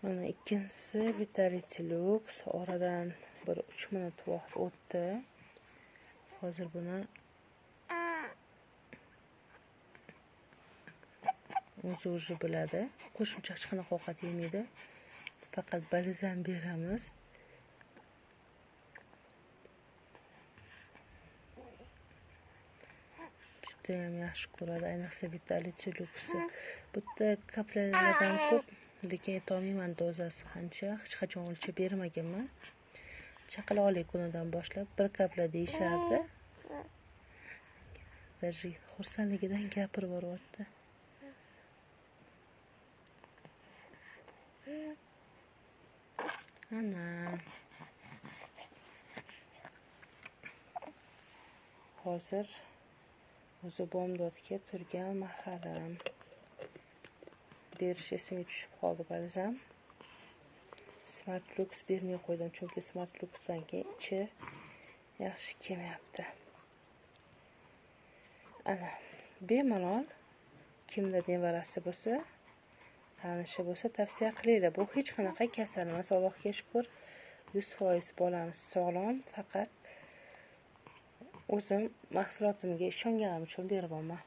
Mana ikkinchisi Vitality Lux. Oradan bir 3 minut vaqt o'tdi. Hozir buni o'zi o'zi biladi. Qo'shimcha hech qanaqa ovqat yemaydi. Faqat balzam beramiz. Judayam yaxshi ko'radi, ayniqsa Vitality Luxni. Bu yerda kaplalardan ko'p, lekin aytolmayman dozasi qancha, hech qachon o'lchab bermaganman. Chaqaloqlik kunidan boshlab bir kapla deyishardi. Даже xursandligidan gapirib boryapti. Ana. Hozir o'zi bomdodga turgan mahalim. Berish esimga tushib qoldi balzam. Smart Lux bermay qo'ydim, chunki Smart Luxdan keyin ichi yaxshi kelmayapti. Ana, bemalol kimda nevarasi bo'lsa, tanishi bo'lsa tavsiya qilinglar. Bu hech qanaqa kasal emas, Allohga shukr, 100% bolamiz sog'lom, faqat o'zim mahsulotimga ishonganim uchun beryapman.